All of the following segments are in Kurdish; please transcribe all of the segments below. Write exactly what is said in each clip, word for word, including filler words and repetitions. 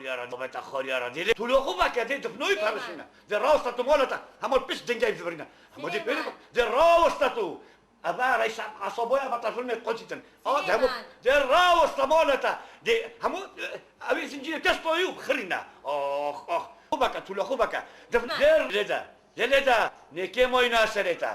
Yara, nobeta xor yara. Dê, dê, tu lo xwe veke, dê, difnoyî perişîne. Dê, rawesta tu mala te. Hema pişt dingeyî zivirîne. Hema dê pêre, dê, rawesta tu. Eva reysa asaboya batarfilmê qotîtin. A, dê, hema, dê, rawesta mala te. Dê, hema, e, ew ê zincîrê kes toyî û bixirîne. Ax, ax. Xwe veke, tu lo xwe veke. Difn-, dê, lê de. Dê, lê de. Nêkê moyna serê te.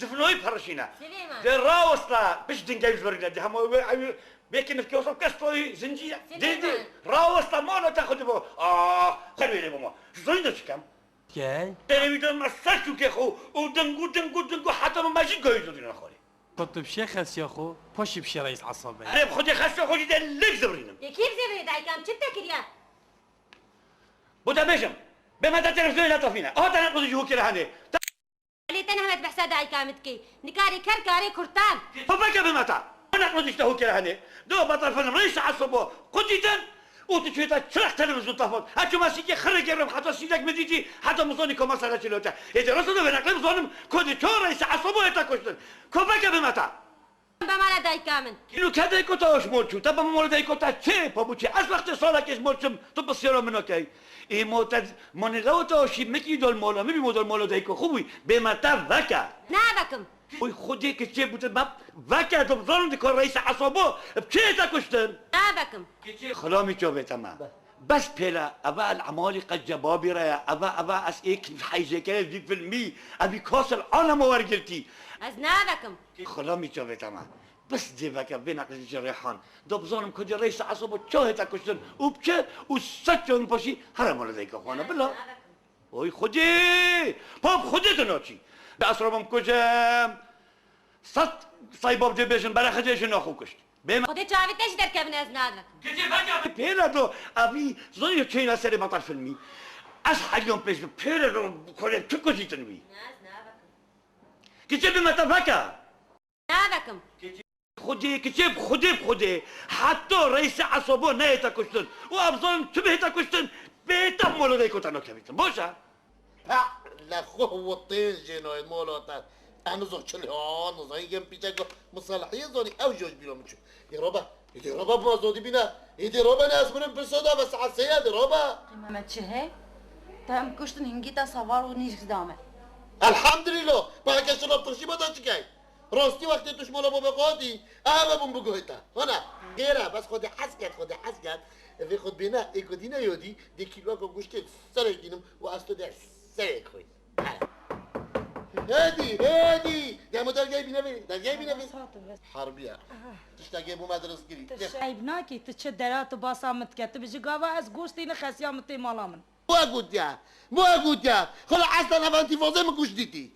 Difnoyî perişîne. Silêman. Dê rawesta pişt dingeyî zivirîne. Dê hema wê, ew, bêkî nifkê wisa kes toyî zincî. Dê, dê, Silêman. Rawesta mala te xwe dibo. Ah, xer wê lê bima. Ji zoyî de çikem? Gel. Dê wî de me ser çûkê xwe û dingu, dingu, dingu heta me jî goyî zodîne xorê. Kutub Şêx xesiya xwe, poşî bişê reis esabe. Erê, bi Xwedê xesiya xwe jî dê lêk zivirînim. Dê kî bizê dayikam çi te kiriye? Bo te bêjim. Bê me te televîzyonê netefîne. Aha te neqûdî ji hûkê re henê. Lê te nehmet behsa dayika min dikey. Nikarê ker karê kurtan. Xwe veke bimeta. Ana xwe dişte hokê re henê. Do batal film reîsa esobo qutîtin û tu çêta çiraq televîzyon tafot. Her çima sîkê xirê gerim heta sîdek min dîtî, heta min zonî koma sere çilote. Êdî rasa do vêneqlê bizonim, kodê ço reîsa esobo heta kuştin. Xwe veke bimeta. Be mala dayika min. Îlo ke dayiko te hoş mol çû? Te be mala dayiko te çê, pabuçê? Ez wextê salekê ji mol çim, tu pisyara min nakey. Ê mo te, mo nêdewata hoşî, min kî dol mola, min bî mo dol mola dayiko xwe bûyî. Bê me te veke. Navekim. Oy Xwedê kiçê bûtin me veke, tu bizanin dikar reîsa esabo, bi çê te kuştin. Navekim. Xilamî çavê te me. Bes pêle, eve el emalî qet cebabî re ye, eve, eve ez êk heyzêkerê vî filmî, evî kasel alemo wergirtî. Ez navekim. Xilamî çavê te me. Bes dê veke vê neqlê ji Rêhan. Da bizanim ku dê reîsa esabo çawa hête kuştin û bi çi û sed çavên paşî here mala dayika xwe ne bila. Oy Xwedê! Pa bi Xwedê tu naçî. Bi esrabim kujim. Sed say bab dê bêjin, bere Xwedê jina xwe kuşt. Bê me. Xwedê çavê te jî derkevin ez navekim. Gecê veke pêre do. Evî zaniyo çêna serê batal filmî. Ez heliyon pêş bi pêre do, kolê tu kujîtin wî. Ne, ez navekim. Gecê bi me te veke. Navekim. Xwedê, kiçê bi Xwedê, bi Xwedê. Heta reîsê esabo nehête kuştin. Û em zanin tu bihête kuştin, bê te molo dayko te nakevîtin. Boş e? Pe, le xwe witên jê nayên mola te. Te nizo çil ha, nizo hingên pîçek misalihiyê zanî, ew jî ji bîra min çû. Yê robe, yê dê robe bima zodî bîne. Yê dê robe ne ez mirim pirsa da ve saet sê ye dê robe. Qîme me çi hey? Te em kuştin hingî te savar û nîsk da me. Elhamdülillah. Paheke şina pixşî me da çi key? Rastî wextê tu ji mala babê xwe hatî, ev e bûn bi guhê te. Hana, xêr e, bes Xwedê hez ket, Xwedê hez ket. Vê xwe bêne, ê ku dîne yodî, dê kîloka goştê serê dînim û ez tu dê serê xwe. Hêdî, hêdî! Dê hemû dergehê bîne vê, dergehê bîne vê. Bes hatim, bes. Harbiye. Aha. Tiştekê bû me dirist kirî. Tu şeyb nakî, tu çi dera tu basa min dike, tu bijî gava ez goştî nixesiya min tê mala min. Wa gotiye, wa gotiye. Xwela eslen ev antîfazê min kuş dîtî.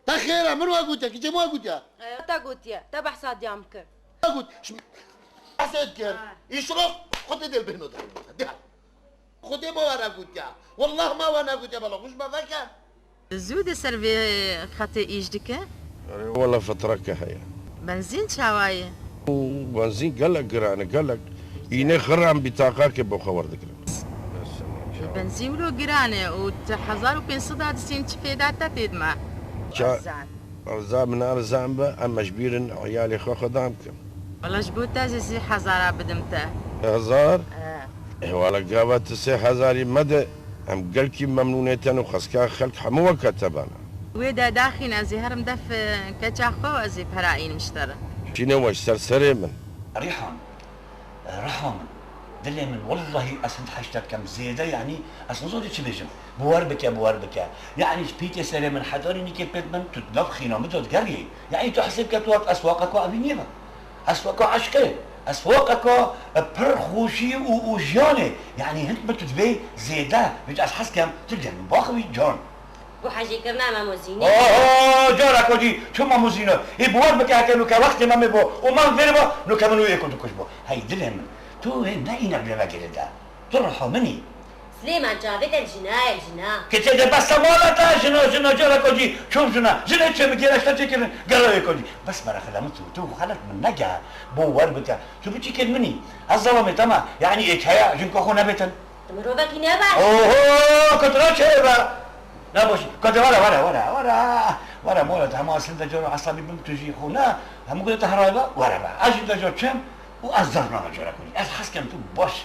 Te xêr e, min wa gotiye, kîçê min wa gotiye. E, te gotiye, te behsa diya min kir. Wa got, şim-, behsê dikir. Ha. Îşra xwe tê dil bêhno de. Diya. Xwedê ma wa negotiye. Wallah ma wa negotiye, bela xwe ji me veke. Zû di ser vê xetê îş dike? Erê, wela fitreke heye. Benzîn çawa ye? Û benzîn gelek giran e, gelek. Înê xiran bîtaqakê bo xwe werdigirin. Benzîn wilo giran e û tu hezar û pênc sed a disîn çi fêda te tê dima? Ça-, Erzan. Erza min erzan be, em mecbûr in eyalê xwe xwe dam bikin. Wela ji bo te zî sê hezara bidim te. Hezar? E. Ê wala gava tu sê hezarî me de, em gelkî memnûnê te ne û xwestka xelk hemû weke te bana. Wê de daxîne ez ê herim def, e, keça xwe û ez ê pera înim ji te re. Çîne we ji ser serê min. Rîhan, e, Riha min, dilê min, wellahî ez hind heşte dikem zêde, yanî ez nizanim çi bêjim. Bi wer bike, bi wer bike. Yanî ji pîtê serê min hetanî nîkê pêt min, tu nav xîna min de digeriyê. Yanî tu hesê bike tu wek ez waqeka evî nîye be. Ez weka eşqê, ez weka ka, e, pir xweşî û, û jiyanê. Yanî hind min tu divê zêde, vêca ez hez kem, tu li gel min baxivî can. Bo hejêkirina me mozînî. Oho, cara ko jî, çima mozîno? Ê bi wer bike heke nuke wextê me mê bo û me vêrê bo, nuke min û ê ku dikuş bo. Hey dilê min, tu hê ne îne bi me girê de. Tu riha min î. Silêman çavê te li jina ye, li jina. Keçê de bes te mala te, jina, jina, cara ko jî, çom jina. Jina çê min gêre işte çêkirin, gera wê ko jî. Bes bere xila min tu, tu xelet min nege. Bo wer bike. Tu biçîkên min î. Ez zelamê te me. Yanî êk heye, jinka xwe nebêtin. Tu mirovekî ne baş. Oho, ku tu ne çê be. Ne baş. Ku tu were, were, were, were. Were, mala te hema aslında cara esabî bim tu jî xwe ne. Hemû ku te heray be, were be. Ez jî te cara çem û ez zehna cara ku jî. Ez hez kem tu baş.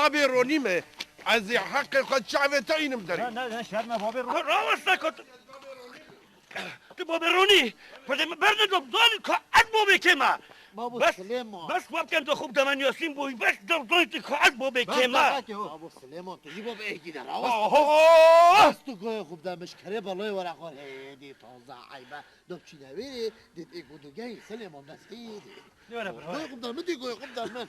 babê Ronî me. Ez ê heqê xwe çavê te înim derê. Ne, ne, ne, şerm e babê Ronî. Raweste kot. Tu babê Ronî. Xwedê min berde dom zanî ka ez babê kê me. Babo Bes, Silêman. Bes wabken tu xub demen Yasîn bûyî. Bes dom zanî tu ka ez babê kê me. Babo Silêman, tu jî babê êkî de rawest. Oho! Bes tu goyê xub demiş kerê belayê were xwe hêdî taze eybe. Dop çîne wêrê, dê tê ku digehî Silêman destê yê dê. Dê were bro. Goy xubdan min dê, goy xubdan min.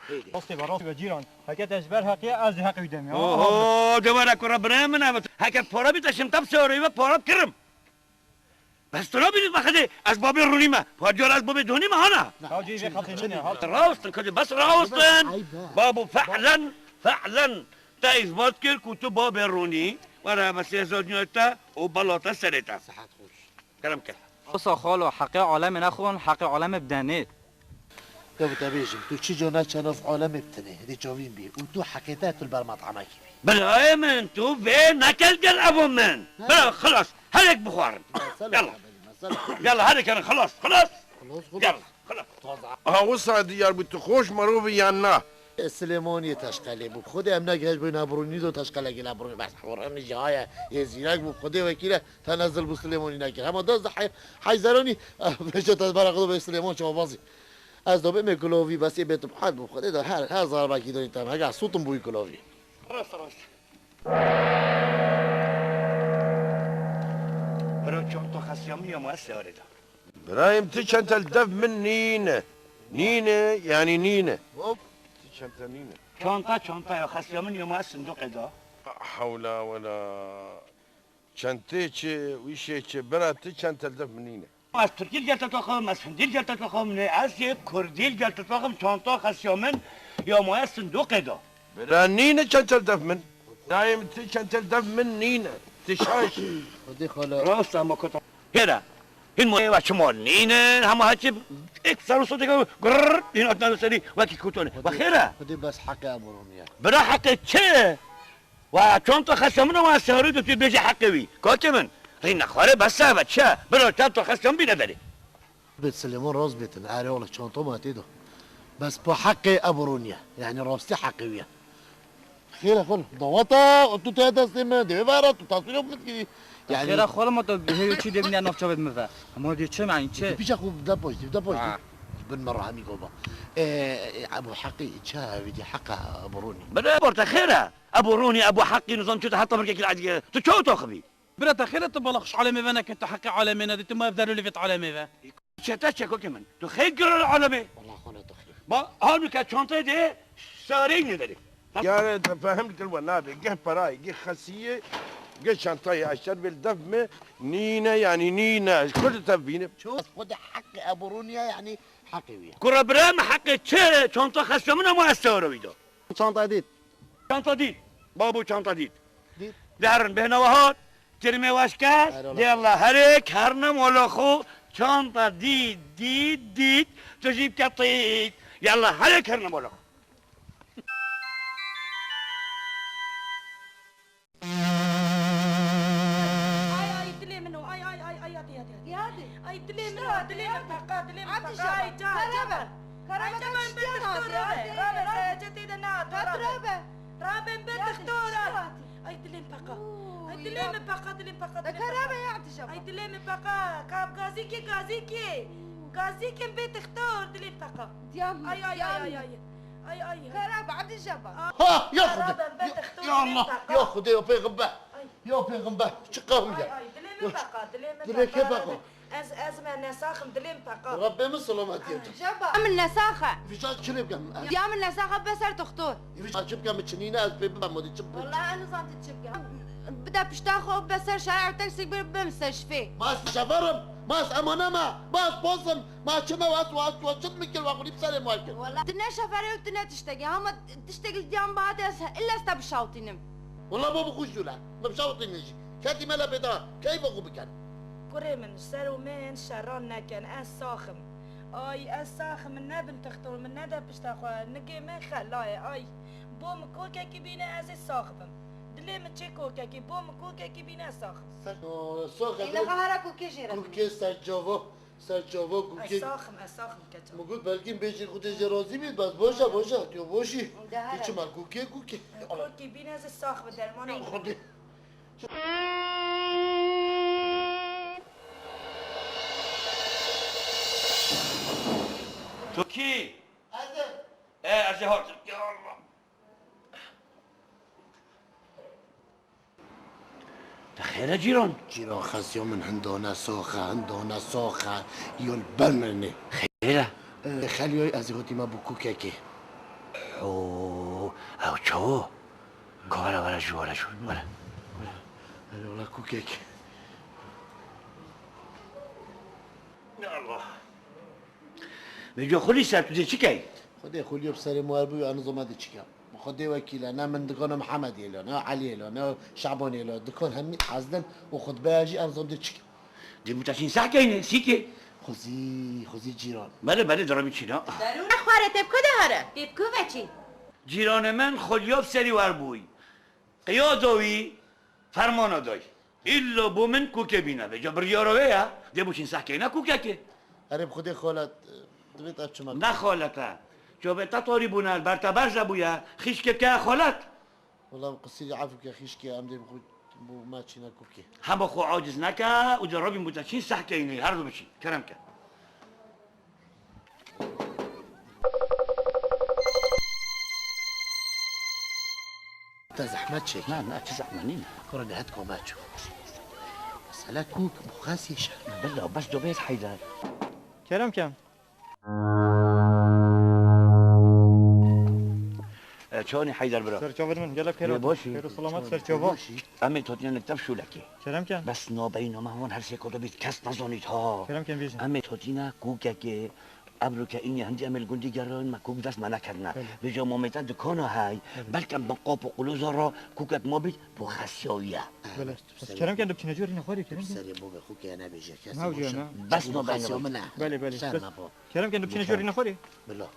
Hêdê. Rastê be, rastê be cîran. Heke te ji ber heqê, ez jî heqê wî dem ya. Oho, de were kura birayê min e. Heke para bî te şim tap sewarê ve para kirim. Bes tu nabînî be Xwedê, ez babê Ronî me. Pa diyar ez babê Donî me hana. Ka cî vê xatê min e, ha. Rawstin, kadê bes rawstin. Eybe. Babu fe'len, fe'len. Te îsbat kir ku tu babê Ronî. Were me sê hezar dinar te û bela te serê te. Sihet xweş. Kerem ke. Wisa xalo, heqê alemê nexwin, heqê alemê bidenê. Ya bi te bêjim, tu çi cana çe nav alemê bitinê, hêdî çavîn bî û tu heqê te tu li ber met'emekî bî. Birayê min, tu vê nekel gel evo min. He. Bira, xilas, herek bixwarin. Mesela, Yalla. Mesela. Yalla, herek herin, xilas, xilas. Xilas, xilas. Yalla. Aha, wisa diyar bû, tu xweş merov î yan na? Silêmaniyê teşqelê bû. Xwedê em ne geş bûyî, ne birûnî do teşqelekî ne birûnî. Bes, xwe rehmî jî haye, yê zîrek bû, Xwedê wekîl e, te ne zil bû Silêmanî nekir. Hema dest de hey-, heyzeranî, veşe te bera xwe do bê Silêman çawbazî. Ez do bê me kulovî, bes ê bê tu bihad bû, Xwedê de her, her zarbekî donî te. Hega sûtin bûyî kulovî. Rast, rast. Bira çonto xesiya min ya ma ez seyarê de. Birayê min, ti çentel dev min nîne. Nîne, yanî nîne. Hop. Ti çentel nîne. Çanta, çanta ya xesiya min ya ma ez sindoqê de. Hewla wela. Çentê çi, wîşê çi, bira ti çentel dev min nîne. Ez Tirkî li gel te taxim, ez Hindî li gel te taxim, nê ez yê Kurdî li gel te taxim, çanta xesiya min ya ma ez sindoqê de. Bira nîne çentel dev min. Dayê min, ti çentel dev min nîne. Ti şaş. Xwedê xala. Rast ama kota. Hêra. Hin mo eva çima nîne, hema heçi ek saru soteka gurr, hin atna serî wekî kutone. Bak hêra. Xwedê bes heqê em rûniye. Bira heqê çi? Wa çanta xesta min e, wa serê tu bêje heqê wî. Kakê min, rîna xwarê bes e, çi? Bira çanta xesta min bîne derê. Bêt Silêman rast bêtin, erê wele çanta ma tê de. Bes pa heqê Eborûnî ye. Yanî rastî heqê wî ye. Xêra xwe, daweta, tu tê destê min, dê vera, tu taswîra min dikî. Yanî xêra xwe ma tu hê û çî dê min ya nav çavê min ve. Ama dê çi, yanî çi? Pîça xwe de poştî, de poştî. Ha. Bin me rahemî goba. E, e, Ebu Heqî, çi hevî dî heqa Eborûnî? Bira, borte xêra. Eborûnî, Ebu Heqî, nizam çi, heta mirkekî edî. Tu çawa taxivî? Bira te xêre tu bala xweş alemê ve neke, tu heqê alemê nedî, tu ma ev derû lê vêt alemê ve. Çete çeko ke min. Tu xêr giran alemê. Wallah xwele tu xêr. Ba, hanu ke çantayê de sareyî nederê. Yare te fehm dikir we nabe. Geh perayê, geh xesiyê, geh çantayê eşter bel def me. Nîne yanî nîne. Xwe de te bîne. Ço? Xwe de heqê Eborûnî ye yanî heqê wî ye. Kura bira min heqê çi? Çanta xesta min ama ez sewra wî da. Çanta dît. Çanta dît. Babo çanta dît. Dît. Derin bêhna wehat. Tirmê weşkes. Her ola. Yalla herêk hernim wala xo. Çanta dît, dît, dît. Tu jî bike tît. Yalla herêk hernim wala xo. Ay, ay, dilê min o. Ay, ay, ay, ay, hadi, hadi, hadi. Hadi. Ay, dilê min o, dilê min peqa, dilê min peqa. Ay, ca, ca. Kerebe. Kerebe, ay, ca, ben bir doktor rabe. Rabe, rabe, rabe. Rabe, ben bir doktor. Ay, dilê min peqa. Ay, dilê min peqa, dilê min peqa, dilê min peqa. Kerebe ya, hadi, ca. Ay, dilê min peqa. Kap gazîkê, gazîkê. Gazîkê, ben doktor, dilê min peqa. Ay, ay, ay, ay, ay. Ay, ay, ay. Kerebe, hadi, ca. Ha, ya Xwedê. Kerebe, ben doktor, dilê min peqa. Ya Xwedê, ya Pêxember. Ay. Ya Pêxember, çi qehwî ye? Ay, ay, dilê min peqa, dilê min peqa. Dilê kê peqa? Ez, ez me nesaxim, dilê min peqa. Rebbê min selametiyê bide. Jeba. Min nesaxe. Vîca çi lê bikem? Ya min nesaxe, be ser doktor. Vîca çi bikem, min çinîne, ez pê bibem, odî çi bikim? Wala ez nizam tu çi bikem. Bide pişta xwe, be ser şare, ew teksik bir, bim ser şifê. Ma ez şeferim, ma ez emaneme, ma ez posim, ma çime, wa ez, wa ez, wa çi min kir, wa xwî bi serê ma kir. Wala tu ne şeferê û tu ne tiştekî, hema tiştek li diyan bihate, ez illa ez te bişawtînim. Wela bo bi xwe jû le. Min bişawitîne jî. Ketî me le pêdara. Keyfa xwe bikin. Kurê min, ser û min şeran nekin. Ez sax im. Ay, ez sax im. Min nebin tixtor, min nede pişta xwe. Nigê min xela ye. Ay, bo min kokekî bîne, ez ê sax bim. Dilê min çê kokekî, bo min kokekî bîne, ez sax im. Ser, o, sax e. Île xahara kokê jê re. Kokê ser cava. Ser çava gûkê. Ez sax im, ez sax im, keça. Min got, belkî bêjî Xwedê jê razî bît, bes baş e, baş e, tu baş î. De here. Tu çima gûkê, gûkê. Kokî bîne, ez ê sax bi dermanê. Ya Xwedê. Tu kî? Ez im. E, ez ê hatim. Ya Allah. Te xêr e cîran? Cîran, xesiya min hindane sax e, hindane sax e, ya li ber min e. Xêr e? E, Xelîyayê ez ê hatîme bo kûkekê. Ho, ew çawa? Ka were, were jû, were jû, were. Were, were kûkek. Ya Allah. Vêca xulî ser tu dê çi key? Xwedê xulî bi serê me bû, ya nizama dê çi kem. Xwedê wekîl e, ne min dikana Mihemedê lo, ne Eliyê lo, ne Şabanê lo. Dikan hemî ezdin û xutbeya jî em zon dê çi kem. Dê bûta çîn seh keyne, sîkê. Xwezî, xwezî cîran. Belê, belê, dirabî çîna. Derû nexware, tê bi ku de here? Tê bi ku veçî? Cîranê min xweliya bi serî wer bûyî. Qiyada wî fermana day. Îlla bo min kûkê bîne. Vêca biryara wê ye. Dê bo çîn seh keyne kûkekê. Erê bi Xwedê xalet, divê te çima? Ne xalet e. Çavê te tarî bûne, ber te berze bûye. Xîşkê ke xalet. Wela bi qisî efû ke xîşkê em dê bi xwe bo me çîne kûkê. Hema xwe aciz neke û dê rabîn bo te çîn seh keynê. Her du biçîn. Kerem ke. Te zehmet çekî. Na, na, çi zehmet nîne. Kura de het koma çû. Mesele kûk, bu xesî şer. Bila, bes do bêt Heyder. Kerem kem. E, çawanî Heyder bira? Ser çavên min, gelek xêr. Lê baş î? Xêr û selamet, ser çava. Em ê totîne li tev şûlekê. Kerem kem. Bes nabeyî name wan her sê kodo bît, kes nezanît ha. Kerem kem bêjin. Em ê totîne kûkekê, Ebro ke înî hindî em ê li gundî gerin me kûk dest me nekirine. Belê. Vêca mamê te dikana hey. Belê. Belke bi qap û qulûza re kûkek ma bît bo xesiya wî ye. Belê. Bes kerem ken de biçîne cû rîna xwarê kerem ken. Serê bo be xûkê nebêje kes. Bes no xesiya min e. Belê, belê. Şer me bo. Kerem ken de biçîne cû rîna xwarê. Bila.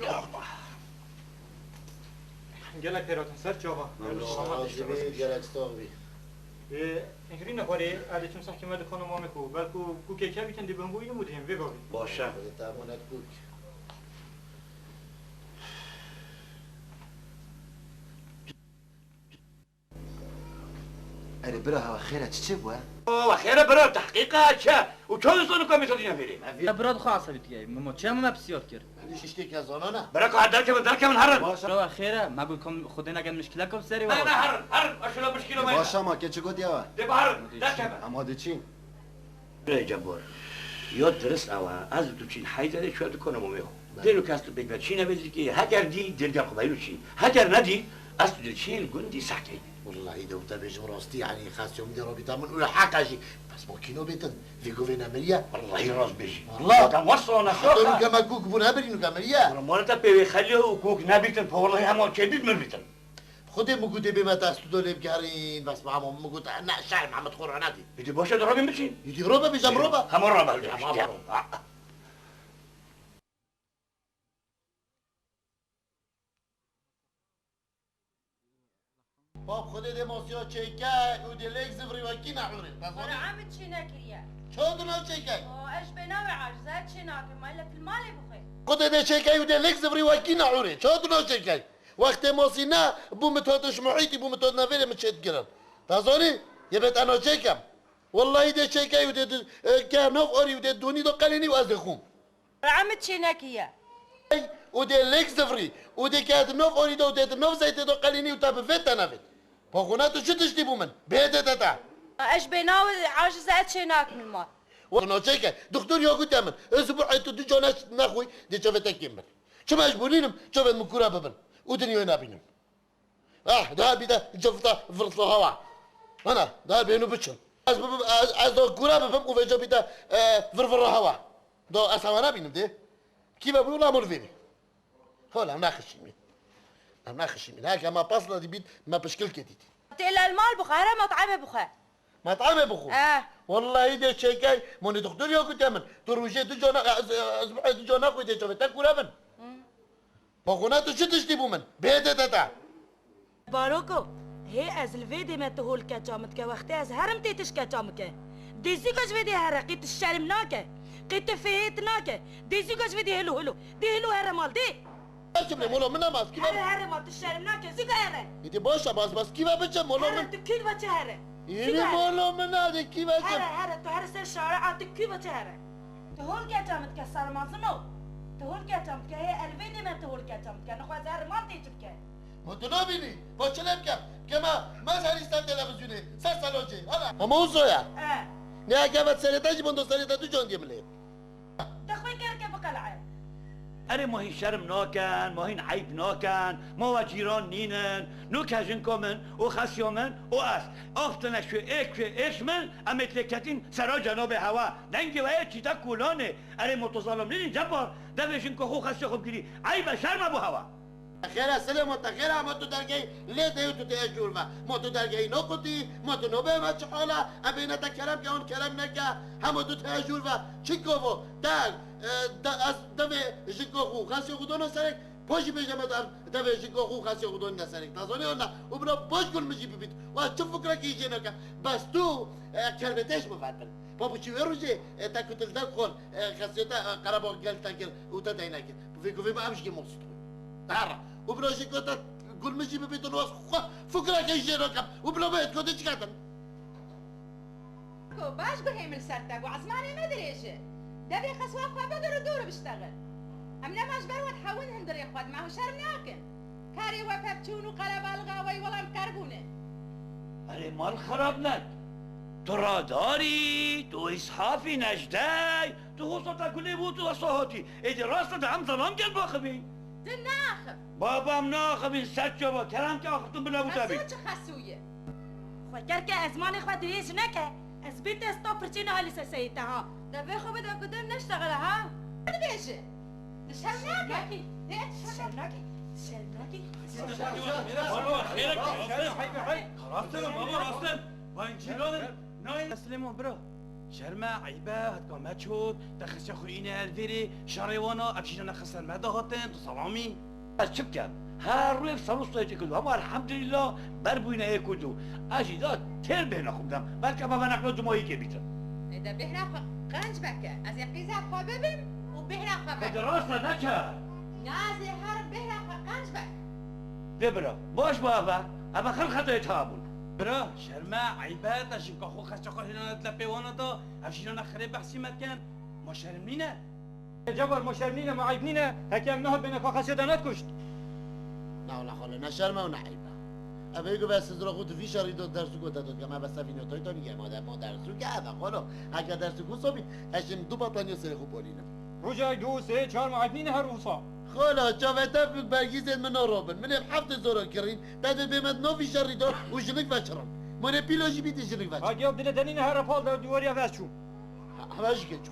Ya Allah. Gelek xêr hatin ser çava. Memnun. Gelek sax bî. Ê, Engrîna xwarê, ez diçim sehkî me dikana mamê ku, belku ku kêke bîtin dê bi hingû înim û dihêm vê bavê. Baş e. Xwedê te emanet kûk. Erê bira, hewa xêr e, çi çêbû e? O, wa xêr e bira, tehqîq e, çi? Û çawa dizanî ku em ê te dîna vêrê? Ya bira, dixwe esebî dikey. Mimo, çi hema me pisyar kir? Tiştêkê zana ne? Bira, ka derkevin, derkevin herin. Bira, wa xêr e, me got kom Xwedê neke mişkilek bi serê we. Ne, ne, herin, herin. Eşula mişkîlo me. Baş e, ma keçi got ya we. Dê bi herin, derkevin. Em hadi çîn. Birê Cebor, ya dirist ew e, ez û tu çîn Heyderê çûye dikana mamê xwe. Dêro kes tu pêk ve çîne vê zikê, heger dî, dê li gel xwe beyro çîn. Heger nedî, ez tu dê çîn gundî sehkey. Wellahî de te bêjim rastî, yanî xesyo min dê rabîta min û heqa jî. Bes ma kîno bêtin, vê govê nemiriye. Wellahî rast bêjî. Wallah. Zaten wesa ne. Heta nuke me kûk bû nebirî, nuke miriye. Wala mala te pê wê xeliya û kûk nebîtin, pa wellahî hema çê bît mir bîtin. Xwedê min gotê bê me dest û dolê bigerîn, bes me hema min got, ne, şerm, Hemed xwe ranedî. Îdî baş e, de rabîn biçîn. Îdî robe bêje, min robe. Hema robe, hema robe. Bab Xwedê dê masiya çêke û dê lêk zivrî wekî nehûrê. Te zanî? Were Amid çê nekiriye. Çawa tu naçêkey? O, ez ji bê navê acize çê nakim, ma ile til malê bixwe. Xwedê dê çêkey û dê lêk zivrî wekî nehûrê. Çawa tu naçêkey? Wextê masî ne, bû min tot ji muhîtî, bû min tot nevêrê min çêdigirin. Te zanî? Yê bê te naçêkem. Wellahî dê çêkey û dê di-, e, ke nav arî û dê donî do qelînî û ez dê xûm. Emid çênekî ye. Û dê lêk zivrî û dê ke di nav arî do û dê di nav zeytê do qelînî û te bi vê te nevêt. Paxûna tu çi tiştî bû min? Bê dê te te. Ez bê nav acize ez çênakim li mal. Wextê naçêke, doktor ya gotiye min, ez bu ê tu du cana nexwî, dê çavê te kêm bin. Çima ez borînim, çavên min kûra bibin û dinyayê nebînim. Ah, daha bir de cıvıta vırtlı hava. Ana, daha beni biçim. Ez, ez, ez de kura bibim û vêca bir de, e, vır vır hava. Da ez hava nebînim de. Kî ve bu la mor vêmi. Hola, naxişîmî. Em naxişîmî. Heke ma pasla dibît, me pişkil kedît. Tê lel mal bixwe, here mat'amê bixwe. Mat'amê bixwe? Eh. Wallahî dê çêkey, monê doktor ya gotiye min. Tu rojê du cana, ez, ez, ez du cana xwe dê çavê te kura bin. Hı. Paxûna tu çi tiştî bû min? Bê dê te te. Baroko, hê ez li vê dê me tu hol keça min dike, wextê ez herim tê tişt keça min ke. Dê zû ke ji vê dê here, qê tu şerm nake. Qê tu fêhêt nake. Dê zû ke ji vê dê hilo hilo. Dê hilo here mal, dê. Çi bile molo min namaz, kî Here, here mal, tu şerm nake, zû ke here. Îdî baş e, bas, bas, kî ve biçe molo min? Here, tu kî ve çi here? Îdî molo min a, dê kî ve çi? Here, here, tu here ser şare a, tu kî ve çi here? Tu hol keça min dike, sarmazino. Tu hol keça min dike, hê elvê dê me tu hol keça min dike. Nixwaze her mal tê çi bike. Ma tu nabînî? Ma çi lê bikem? Kema me ser îstem televizyonê, ser selocê. Hala. Ama o soya. E. Ne eke vet serê te jî bondo serê te tu can diye milê. Te xwe kerke biqel'e. Erê ma hîn şerm nakin, ma hîn eyb nakin, ma we cîran nînin, nûke jinka min û xesiya min û ez. Aftine şû êk şû êk min, em ê têketîn sera cenabê hewa. Dengê we yê çîte kolanê. Erê ma tu zalim nînî Cebar, devê jinka xwe û xesiya xwe bigirî. Eyb e, şerm e bo hewa. Xêr e Silêmo, te xêr e, hema tu dergehî lê deyû tu tê jûr ve. Ma tu dergehî nokutî, ma tu nobê me çi hal e, em bêne te kerem ke hon kerem neke, hema tu tê jûr ve. Çi kovo, te, e, de, ez devê jinko xwe, xesiyo xwe dono serek, po jî bêje me de em devê jinko xwe, xesiyo xwe donine serek. Te zanî hona, û bira baş gul min jî bibît. Wa çi fikrekî jê neke. Bes tu, e, kerbetêş mi vetir. Pa bu çi wê rojê, e, te kutil de xon, e, xesiyo te, e, qerebax gel te gel û te deyne kir. Vê guvê me em jî mos dixwin. Herre. Û bira jê ku te gul min jî bibîtin, ez xwe fikreke jê nakem. Û bila me hêt ku dê çiketin. Ko baş guhê min li ser te bû, ezmanê me dirêj e. Devê xeswa xwe bigir û dûr biştexil. Em nema ji ber we dihewin hundirê xwe, dima hû şerm nakin. Karê we pevçûn û qerebalixa we yî wela em qer bûne. Erê mal xerab nek. Tu radarî, tu îshafî nejdey, tu hosa te gulê bû, tu wesa hatî. Êdî rast e, em zelam gel baxivîn. Tu naxif. Babam naxivîn, ser çava, kerem ke axiftin bila bû te bî. Xeso çi xeso ye? Xwe ker ke ezmanê xwe dirêj neke, ez bê te sto pirçê niha li ser serê te ha. Devê xwe bide ku dem neştexile ha. Dibêje. Tu şerm nake. Şerm nake. Şerm nake. Şerm nake. Baba, xêr e, rast e. Rast e, baba, rast e. Van cîran in. Nayê Silêman bira. Şerm e, eyb e, hetka me çot, te xesiya xwe înê elvêrê, şerê wana, ev jî ne xeser me de hatin, tu salamî. Ez çi bikem? Her rûyê bi ser û soyê çêkirdo. Hema elhamdulillah ber bûyne êk û du. Ez jî da têr bêhna xwe bidim. Belke me veneqlo dumahîkê bîtin. Ê de bêhna xwe qenc veke. Ez ê qîza xwe bibim û bêhna xwe veke. Xwedê rast e neke. Na ez ê herim bêhna xwe qenc veke. Lê bira, baş bû eve. Eve xil xetayê te bûn. Bira, şerme, eybe, te jinka xwe xeça xwe hênane dile pêwana da. Ev jînana xirê behsî me dikin. Ma şerm nîne? Cebar, ma şerm nîne, ma eyb nîne, heke em niha bêne ka xeçê de nedikuşt? Na wela xalo, ne şerm e û ne eyb e. Ev ê ku be sizra xwe tu vî şerî do dersûko te dot, em eve sevî notayê tanî gema de, ma dersûk e eve xalo. Heke dersûk wisa bî, ez jim du batanîya serê xwe polînim. Roja du, sê, çar ma eyb nîne her wisa. Xalo, çavê te bi bergîzên min naro bin. Min ê bi heftê zora kirîn, te dê bê me di nav vî şerî de û jinik veçirin. Ma nê pîlo jî bî dê jinik veçirin. Ha, gel dine denîne here pal de duwariya vez çû. Heve jî keçû.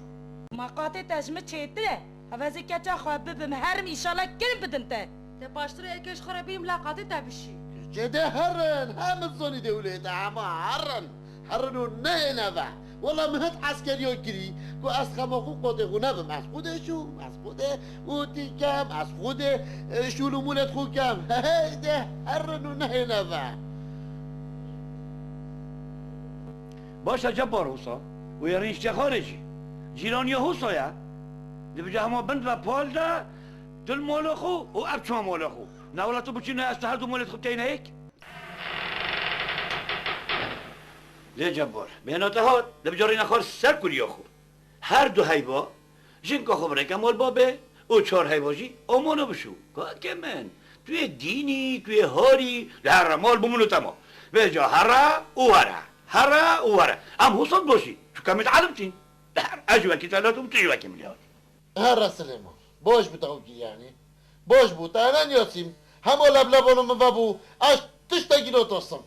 Ma qatê te ji min çêtir e. Heve ez ê keça xwe bibim, herim, înşallah kirin bidin te. Te paştirê êkê ji xwe re bî mila qatê te bişî. Cêdê herin, hem zanî dewlê te hema herin. Herin û nehêne ve. Wela min hit eskeriya kirî ku ez xema xwe qatê xwe nebim. Ez xwedê şûm, ez xwedê ûtî kem, ez xwedê, e, şûl û mûlê xwe kem. Heyde herin û nehêne ve. Baş e, Cebar Husa û yê Rînştexarê jî cîraniya Husa ye. Dibêje hema bin ve pal de tu li mala xwe û ev çû mala xwe. Na wela tu biçîne ez tu her du malê xwe teyne yek? Lê Cebar, bêhna te hat, dibêje rîna xwe ser kuriya xwe. Her du heyva, jinka xwe birêke mal babê û çar heyva jî amana bişû. Kakê min, tu yê dînî, tu yê harî, li here mal bimûn û tema. Vêca here û were, here û were. Em hosat boşî, çuka min elim tîn. Li her, ez jî wekî te latim, tu jî wekî min hatî. Here Silêman, baş bû te ew kiriyanî. Baş bû, te enen Yasîm. Hema leblebano min vebû, ez tiştekî natosim.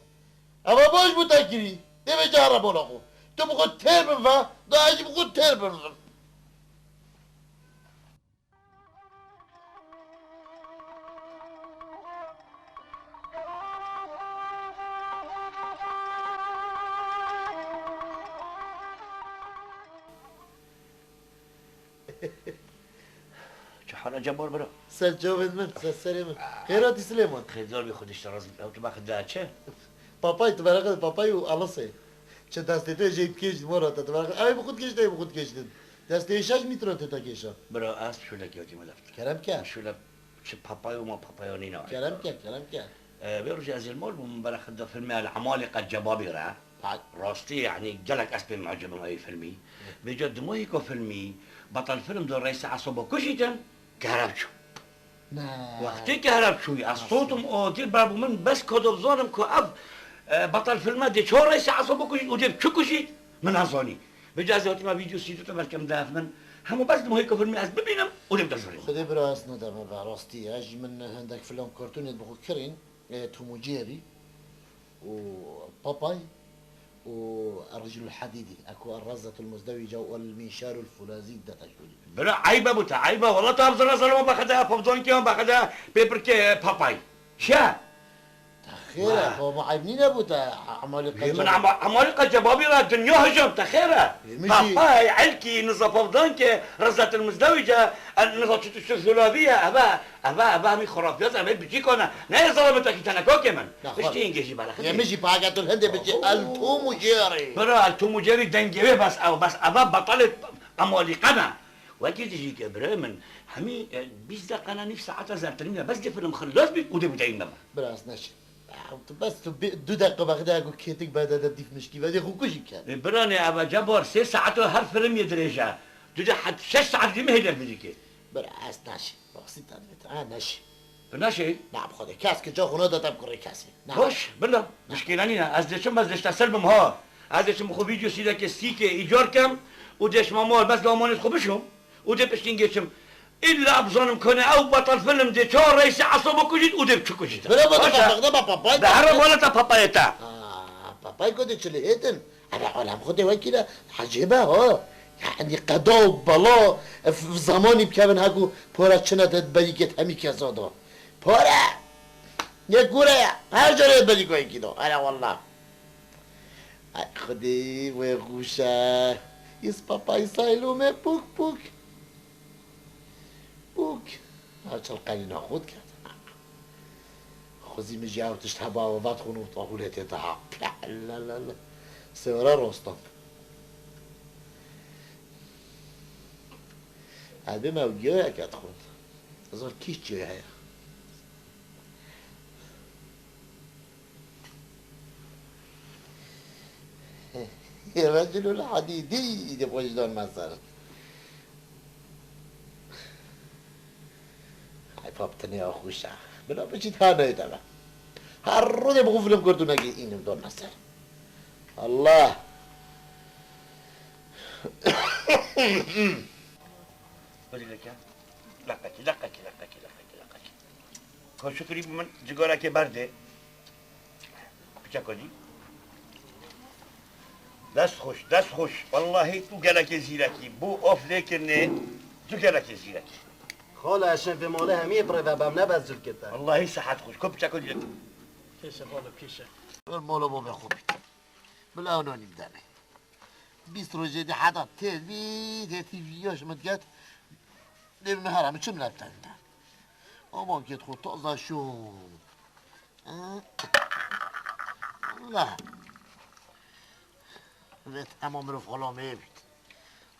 Eva baş bû te kirî. Dê vêca here mala xwe. Tu bi xwe têr bin ve, da ez jî bi xwe têr bin vim. Çi hal e Cebar bira? Ser çavên min, ser serê min. Xêr hatî Silêman. Xêrdar bî, Xwedê ji te razî be. Ew tu bexet de çi? Papay, tu bereqe papay û elisê. Çi destê te jê bikêş, mora te, tu bereqe. Ew ê bi xwe dikêş, te yê bi xwe dikêştin. Destê şeş mîtro tê te kêşa. Bira, ez şûlekî hatî me left. Kerem ke. Şûlek. Çi papay û ma papaya nîna. Kerem ke, kerem ke. E, vê rojê ez ê li mal bûm, min bereqe da filmê El Emalîqa Cebabî re. Pak. Rastî, yanî gelek ez pê mucib im ew filmî. Vêca di mohîka filmî, betel film da reîsê esaba kujîtin, kehrev çû. Ne. Wextê kehrev çûyî, ez sotim û dîr ber bû min, bes ka da bizanim ku ev, e, betel filme dê çawa reîsê esaba kujît û dê bi çi kujît, min nezanî. Vêca ez hatîme vîdeo sîdî te belke min def min. Hema bes di mohêka filmê ez bibînim û dê bi dest verînim. Xwedê bira ez nedeme ve rastî. Ez jî min hindek filan kartûnê bi xwe kirîn, e, Tom û Jerry û Papay û Erricul Hedîdî. Eko Errezetul Muzdewîce û El Minşarul Fulazî de teşwîr. Bira eyb e bo te, eyb e. Wela tu ev zira zerema bexede, pevdankê wan bexede, pê pirkê Papay. Çi ye? Te xêr e, xwe ma eyb nîne bo te, Emalîqa Cebabî. Min Emalîqa Cebabî re dinya hijam, te xêr e. Papay, Elkî, niza pevdankê, Rezetil Mizdewîce, niza çi tu şir şulaviye, eve, eve, eve hemî xurafiyat, eve bicîka ne. Ne ye zalimitekî te ne kakê min. Piştî îngê jî bere. Yê min jî pake tu hindê biçî, El Tom û Jerry. Bira, El Tom û Jerry dengê wê bes ew, bes eve betelê Emalîqa ne. Wekî dijî ke birayê min, hemî, e, bîst deqe ne nîv saeta zertirîne, bes dê film xilas bî û dê bideyî me. Bira ez neşim. Ya, tu bes tu bê, du deqe vextê ku kêtik bede de dîf mişkî ve dê xwe kujî ken. E, biranê eve Cebar sê saet o her film yê dirêj e. Tu dê het şeş saet dî min hêdef bidî ke. Bira ez neşim. Rastî te divêt. Ha neşim. Tu neşê? Na bi Xwedê kes ki ca xwe nade te bi kurê kesî. Na. Baş, bila. Mişkîle nîne. Ez dê çim, ez dê ji te ser bim ha. Ez dê çim xwe vîdeo sîdekê stîkê îcar kem û dê çima mal bes li amanê xwe bişûm û dê piştî îngê çim. Îlla bizanim kane ew betel film dê çawa reîsê esaba kujît û dê bi çi kujît. Bira, bira, bira, bira, papay. Di here mala te papayê te. Aa, papay ku dê çi lê hêtin? Eve alem xwe dê wekî de ecêb e ha. Yanî qeda û bela, f-, zemanî bikevin heku pora çine te berî ket hemî kesa da. Pora! Yek kure ye. Her carê berî ku yekî da. Hele wallah. Ay Xwedê wê xûşe. Îs papay saylo me pûk pûk. Pûk. Ha çil qelîna xwe dikete. Qizî min jî ew tişt heba û vedixwin û taxûlê tê daha. La la la. Sêwara rostan. Ez bême ew giyoyeke dixwin. Ez zan kîş çi heye. Reculul hadîdî de xwe ji dan me ser. Ay pap tenê axûşa. Bila biçît ha neyde be. Her rûdê bi xwe film kartûnekê înim don me ser. Allah. Bidî leke. Leqekî, leqekî, leqekî, leqekî, leqekî. Ka şukrî bi min cigarekê berdê. Piçeka cî. Dest xweş, dest xweş. Wellahî tu gelekê zîrekî. Bo of lêkirinê tu gelekê zîrekî. Xala, ez şên vê malê hemiyê bi rê ve bem, ne bes cilkê te. Wellahî sihet xweş. Ka piçeka cî. Kêşe xalo, kêşe. Wer mala babê xwe bît. Bila ew nanî bidene. Bîst rojê dî heta têr bî, têtî viyoş min diket. Dê min hera min çim leb tende. Ama ket xwe taza şûn. La. Vêt hema mirov xulamê bît.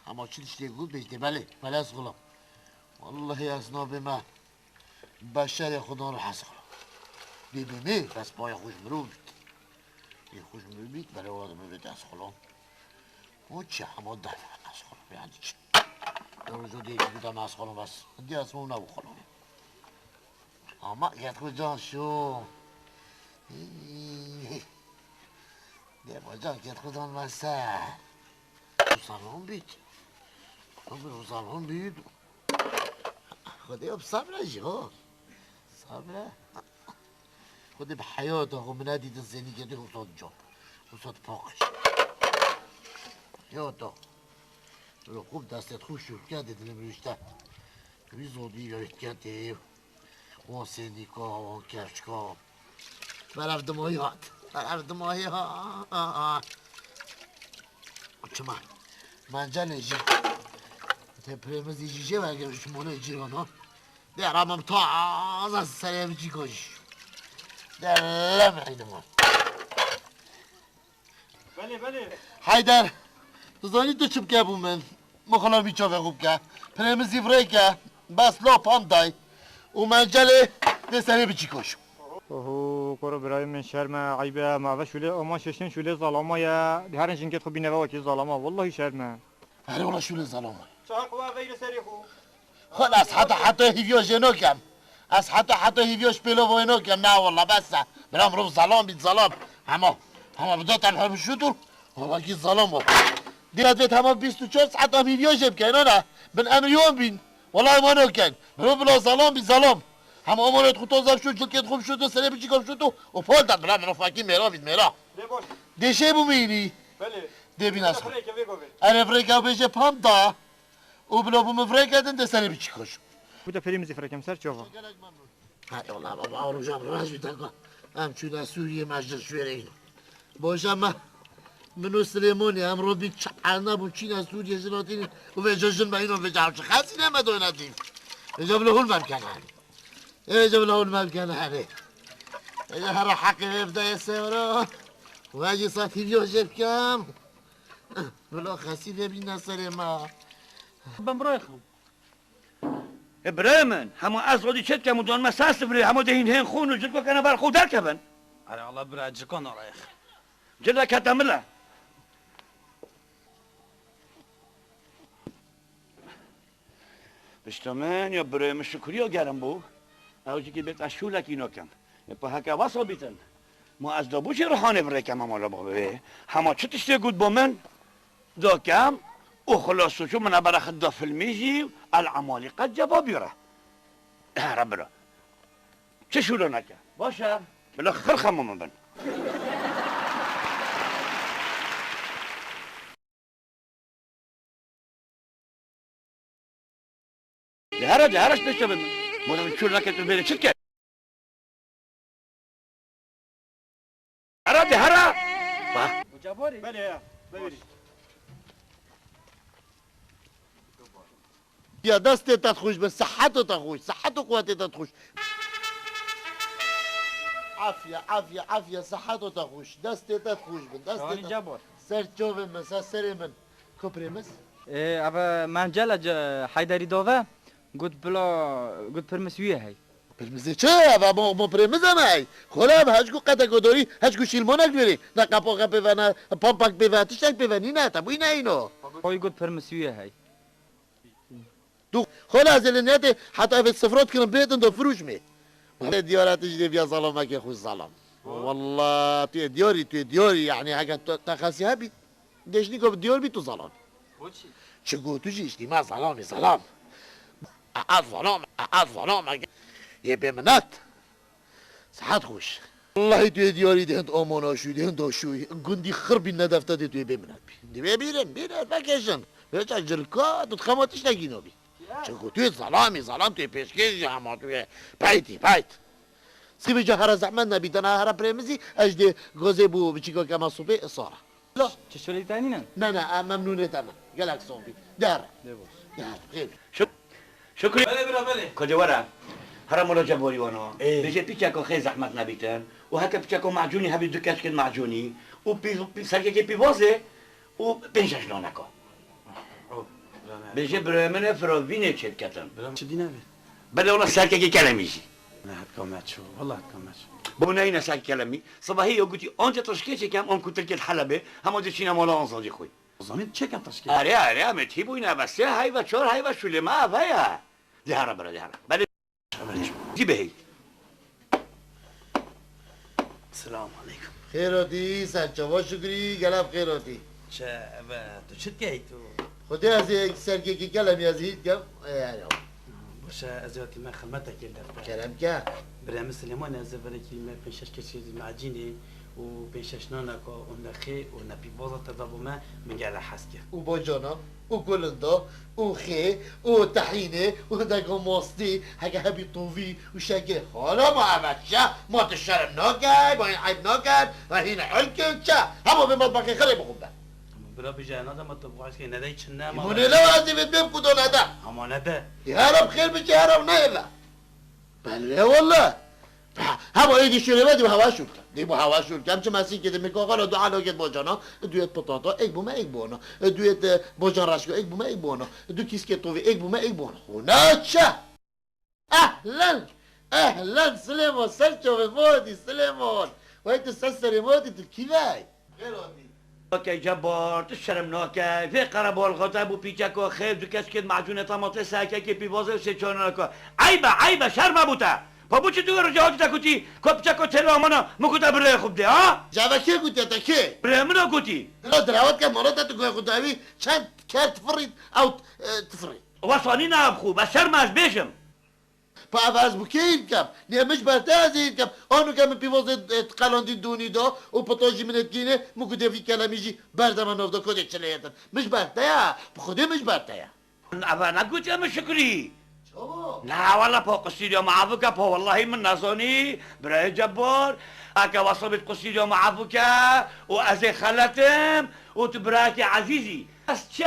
Hema çi tiştê got bêjtê belê, belê ez xulam. Wellahî ez nabê me. Beşerê xudan hez xulam. Dê bê me, bes paya xwe ji mirov bît. Yê xwe ji mirov bît, belê wela dê mirov bêt ez xulam. O çi hema def ez xulam, yani çi? Rojo dê ki dam ez xulam bes. Dê ez xulam ne bu xulam. Ama yet xwe can şû. Dê bacan ket xwe dan me ser. Rusalon bît. Xwe bi Rusalon bît. Xwedê bi sabre jî ho. Sabre. Xwedê bi heyata xwe min nedîtin sênî kedê Rusat can. Rusat paqij. Heyata. Lo xwe bi destê xwe şûr ke dê dilim rûşte. Wî zodî ya îtken tê. Wan sendîka, wan kevçika. Berev dimayî hat. Berev dimayî hat. Çima? Mencelê jî. Te pirêmizî jî jê vegir ji molê cîrana. Dê ramam taze serê min çîka jî. Dê lem eynima. Belê, belê. Heyder, tu zanî tu çi bike bû min? Mixila bî çavê xwe bike. Pirê min zî virêke. Bes la pam day. Û mencelê dê serê biçî koş. Oho, koro birayê min şerm e, eyb e, ma ve şûlê, ama şeşin şûlê zalama ye. Di herin jinkê xwe bîne ve wekî zalama. Wellahî şerm e. Erê wela şûlê zalama ye. Çawa qewa veyre serê xwe. Xwela ez heta heta hîviya jê nakem. Ez heta heta hîviya ji pêlava wê nakem. Na wela bes e. Bila mirov zalam bît zalam. Hema, hema bi dot em hemşû dur. Wela kî zalam bû. Dê ez vê hema bîst û çar saet em hîviya jê bikeyn, ana. Bin em yon bîn. Wela em wê nakeyn. Mirov bila zalam bît zalam. Hema amanê xwe taze bişû, cilkê xwe bişû, tu serê biçîka bişû tu. Û pal de bila mirov fakî mêra bît mêra. Lê baş. Dê şê bimînî. Belê. Dê bîna. Erê virêke bêje pam da. Û bila bû min virêke din dê serê biçîka şû. Bu da perê min zî firekem ser çava. Gelek memnun. Hay Allah baba, roja raj bi deka. Em çûne Sûriyê, me ji şûrê îno. Boja me, min û Silêmonê, em robî çi erne bûn çîne Sûriyê jin hatînî û vêca jin me îno vêca ew çi xezîne me doyne dîn. Vêca bila hûn me bikene herê. Vêca bila hûn me bikene herê. Vêca here heqê vê bidayê sewra. Vêca satî vîyo jê bikem. Bila xesî vê bîne serê me. Ben buraya kaldım. E, birayê min, hema ez odî çêt kem û don me ser sifrê, hema dê hîn hên xûn û cilko kene ber xwe û derkevin. Erê Allah bira, ciko narayex. Cilek heta mile. Pişta min ya birayê min şukriya gerim bû. Ew jî kî bêt ez şûlekî nakem. E, pa heke wesa bîtin. Ma ez da bû jî rihanê virêkeme mala babê. Hema çi tiştê got bo min? Dakem û xilas û çû min ebere xidda filmî jî el emalî qet cevabî re. Here bira. Çi şûlo neke. Baş e. Bila xirxa min bin. De here, de here, pêşe bin. Madem çûr neke tu bêrê çi dike? Here, de here. Bak. Belê ya, belê. Ya destê te xweş bin, sihetê te xweş, sihet û quwetê te xweş. Afiye, afiye, afiye, siheto te xweş, destê te xweş bin, destê Şahanî te. Cebor. Ser çavê min, ser serê min. Ku Pirêmiz? Ê, eve Mencele ce-, Heyderî dave, got bila, got Pirmiz wî ye hey. Pirmizê çi? Eve mo, mo Pirêmiz e me hey. Xole eve heç ku qeteko dorî, heç ku şîlmonek verî. Ne qepoxe pê ve, ne pampak pê ve, tiştek pê ve nîne, te bûyî neyno. Xwe got Pirmiz wî ye hey. Tu xwe lazê li netê heta vê sifrot kirin bêtin do firûşmê. Wele diyara tu jî dê viya zalamekê xwe zalam. Wallah tu yê diyarî, tu yê diyarî, yani heke tu te xesî hebî. Deşnîko bi diyar bî tu zalam. Boçî? Çi got tu jî îştî me zalamî zalam. Aa zalam, aa zalam. Yê bê minnet. Sihet xweş. Wellahî tu yê diyarî dê hind amana şûy, dê hinda şûy. Gundî xir bî ne defte dê tu yê bê minnet bî. Divê bîrin, bîrin, vekêşin. Vêca cilka, tu dixema tiştekî nabî. Ya. Çi ku tu yê zalamî, zalam tu yê pêşkêş jî hema tu yê peytî, peyt. Sîvê ca here zehmet nebî, dena here Pirêmizî, ez dê gozê bû biçîka kema supê, sara. Çi şolî te nînin? Ne, ne, em memnûnê te me. Gelek sof bî. Dere. Dê baş. Dere. Xêr. Şuk-, Şukrî. Belê bira, belê. Kocê were. Here mola Ceborî wano. Ê. Bêje pîçeko xê zehmet nebîtin. Û heke pîçeko macûnî hebî du keçkên macûnî. Û pî-, pî-, serkekê pîvazê. Û pênc şeş naneko. Û, bira me. Bêje birayê min ê firovînê çêdiketin. Bira me çi dîne bê? Belê wela serkekê kelemî jî. Ne hetka me ço. Wela hetka me ço. Bo neyne serkê kelemî. Sibahî yo gotî, anca tirşkê çêkem, an ku tirkê Helebê, hema dê çîne mala an zancê xwe. Zanîn çêken tirşkê? Erê, erê, em ê tî bûyne, be sê heyve, çar heyve şûlê me ev heye. Dê here bira, dê here. Belê. Dî bihêy. Selamun aleykum. Xêr hatî, serçava Şukrî, gelek xêr hatî. Çi, eve, tu çi dikey tu? Xwedê ez ê serkekî kelemî ez hît kem, e, yani. Baş e, ez ê hatî me xizmetekê li dest de. Kerem ke. Birê min Silêmanê ez ê verekî me pênc şeş keçê macînê û pênc şeş naneka û nexê û nepîvaza te da bo me, min gele hez kir. Û bacana, û kulinda, û xê, û tehînê, û hindeka mastî, heke hebî tovî û şekê. Xala ma eve çi? Ma tu şerm nakey, ma hîn eyb naken, ma hîn hilkin çi? Hema vê metbexê xirê bixwe be. Ama bira bije, nade ma tu bu aşkê nedey çi ne ma. Mûnê le ez ê vê bêm ku do nede. Ama nede. Ê herab xêr biçe, herab neyê ve. Belê wele. Ha, hema êdî şûrê ve dî hewa şûr ke. Dî bu hewa şûr ke. Em çi mesî ke dî mîkoxana du alo ket bocana. Du yet pitata, ek bûme, ek bona. Du yet, e, bocan reşko, ek bûme, ek bona. Du kîskê tovî, ek bûme, ek bona. Xûna çi? Ehlen! Ehlen Silêman, ser çavê me hatî Silêman. Wey tu ser serê me hatî tu kî vey? Xêr hatî. Okey Cebar, tu şerm nake. Vê qerebalxa te bû pîçeko xêr, du keçkên macûnê tematê, serkekê pîvazê û sê çar naneka. Eyb e, eyb e, şerm e bo te. Pa bo çi tu wê roja hatî te kutî, ko pîçeko têla amana, min ku te birê xwe bidê, ha? Cave kê kutiye te kê? Birê min o kutî. Dila dirawet ke mala te tu goyê xwe dawî, çend ker tifirî, ew, e, tifirî. Wesa nîne ev xwe, be şerm e ez bêjim. Pa ev ez bi kê hîn kem? Nê min ji ber te ez ê hîn kem. Anûke min pîvazê, e, qelandî dûnî da û pita jî min ê dikînê, min ku dê vî kelemî jî berdeme nav da, kodê çilê yetin. Min ji ber te ya, bi Xwedê min ji ber te ya. Eve negotiye min Şukrî. Çawa? Na wele pa qisîriya me ev bike, pa wellahî min nezanî, birayê Cebar, eke wesa bêt qisîriya me ev bike û ez ê xelet im û tu birayekî ezîz î. Ez çi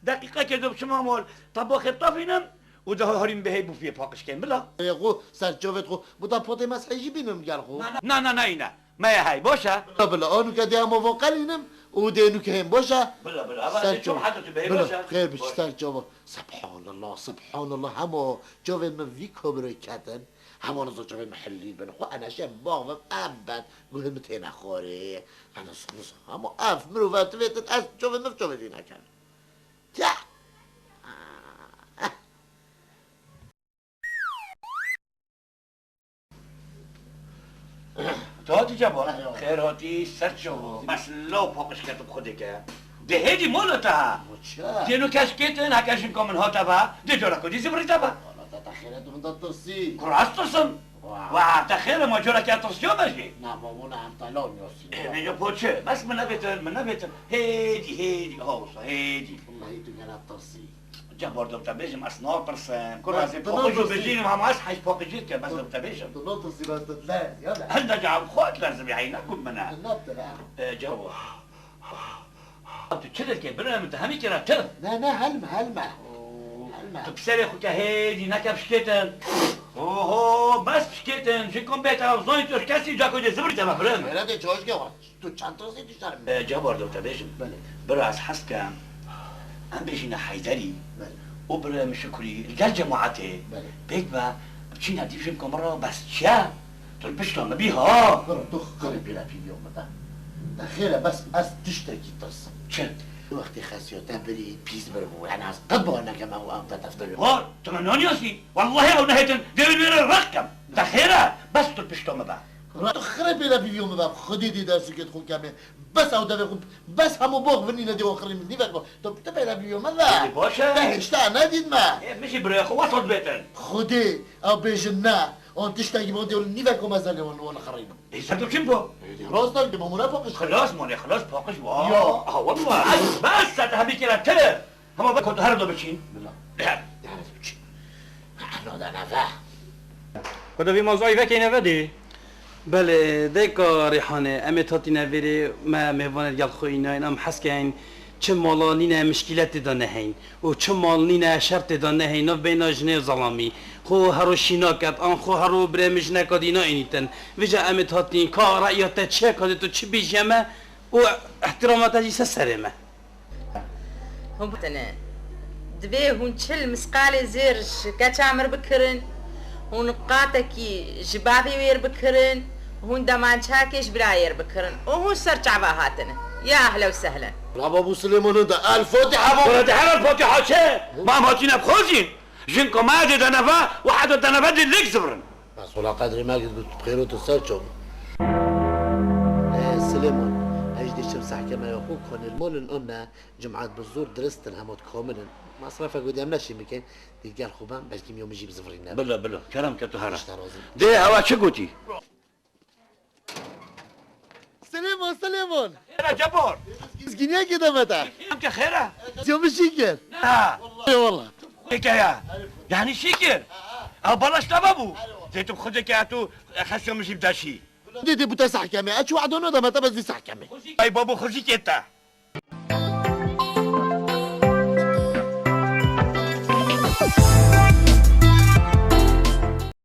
deqîqekê de biçim mol, teboxê tevînim, û de harîm bihê bûfiye paqij kêm bila. Ê xwe, ser çavêt xwe, bu da potê mezhê jî bînim gel xwe. Na, na, na, na, îne. Me ye hey, boş e. Bila, bila, anûke dê hema van qelînim û dê nûke hêm, boş e. Bila, bila, ava ser çavê. Heta tu bihê, bila, boş e. Xêr biçî ser çava. Subhanallah, subhanallah, hema çavên min vî kabirê ketin. Hema nizo çavên min hilî bin. Xwe eneşe bax ve, ev ben, guhê min têne xwarê. Enes, nizo, hema ev mirov e, tu vêtin, ez çavên min çavê vî nekerin. Tya! Tu hatî Cebo? Xêr hatî, ser çav. Bes law paqij ketim xwedê ke. Dê hêdî mola te ha. Dê nu kes kêtin, heke jinka min hate ve, dê cara ku dî zivirî te ve. Wala te, te xêre tu min de tirsî. Kur ez tirsim. Wa. Wa, te xêre ma cara ke tirsiya me jî. Na, ma wona em te law niyosî. Ê, ne, ya poçe. Bes min nebêtin, min nebêtin. Hêdî, hêdî, ha wisa, hêdî. Wallahî tu gere tirsî. Cebor, dom te bêjim, ez natirsim. Kur ez ê paqij û bijînim, hema ez hej paqijî dikim, ez dom te bêjim. Tu natirsî, bes tu dilerzî, ya de. Hende ca ev xwe dilerzim, ya, ne ku min e. Tu nabdile. E, Cebor. Tu çi dikê? Bira min, tu hemî kira tir. Ne, ne, helme, helme. Oo. Helme. Tu bi serê xwe ke hêdî neke pişkêtin. Oho, bes Kêtin, ji kom bêta, zanî tu ji kesî, ca ku dê zibirî te me birim. Hele de coşke var. Tu çend tozê dişerim? E, Cebor, dû te bêjim. Belê. Bira, ez hez kem. Em bêjîne Heyderî. Belê. Û bira min Şukurî, li gel cemaetê. Belê. Pêk ve, biçîne dîv jin komara, bes çiye? Tu li pişta min bî ha. Bira, tu xirê pêlepîviya min be. Te xêre, bes ez tiştekî tirsim. Çi? Wextê xesiya te birî, pîs bir bû. Yani ez qet bawer nekem ew, ew te tefte yo. War, tu me naniyasî. Wellahî ew nehêtin, dê wî wêre req kem. Te xêre, bes tu li pişta min be. Ra tu xirê pêlepîviyo min be, Xwedê dê dersûkê xwe kemê. Bes ew devê xwe, bes hemû box vinîne dê wan xirê min nîvek be. Tu, tu pêlepîviyo min be. Ê, baş e. Te hêşta nedît me. Ê, min jî birê xwe wesat bêtin. Xwedê, ew bêjin ne. An tiştekî bo dê nîvek me zelê wan, wan xirînim. Ê, ser tu çim bo? Ê, dê rast e, dê mamûne paqij. Xilas, monê, xilas, paqij wa. Ya. Ha, wallah. Ay, bes, te hemî kira tire. Hema be ku tu here de biçîn. Bila. Dihere de biçîn. Ana de neve. Ku de vî mazayî vekeyne vedê. Belê, dayka Rîhanê, em ê hatîne vêrê me mêvanê gel xwe înayên, em hez keyn çi mala nîne mişkîletê de neheyn û çi mal nîne şertê de neheyn nav beyna jinê zelamî. Xwe hero şîna ket, an xwe hero birê min jineka dî naînîtin. Vêca em ê hatîn, ka reya te çi ye, ka dê tu çi bêjî me û îhtîrama te jî ser serê me. Hûn bûtine. Divê hûn çil misqalê zêr ji keça mir bikirin, hûn qatekî ji bavê wêr bikirin, hûn demançakê ji birayêr bikirin û hûn ser çava hatine. Ya ehlen û sehlen. Baba Bû Silêman da El Fatiha bû. Wala de hemen Fatiha çe? Ma em hatine bixwazîn. Jin ku me dê deneve, we heta deneve dê lêk zivirin. Bes wala qedrê me gid got, bi xêr û tu ser çav. Ê, Silêman, ez jî dê çim sehkemeya xwe, kanêl malin an ne, cumat bi zor dirist in, hema dikamilin. Masrafek wê dê em neşîn bikin, dê gel xwe ben, belkî miyo min jî bi zivirîne. Bila, bila, kerem ke tu here. Îşte razî. Dê hewa çi gotî? Silêman, Silêman! Xêr e Cebor? Mizgîniyekê de me te. Em ke xêr e? Siyo min şîkir. Ha. Eyvallah. Eke ya. Yani şîkir. Ew balaş te bû. Zêtim xwedê ke tu xesiyo min jî bideşî. Dê dê bû te sehkemê. Eç wehdo no de me te bes dî sehkemê. Ay babo xwezîkê te.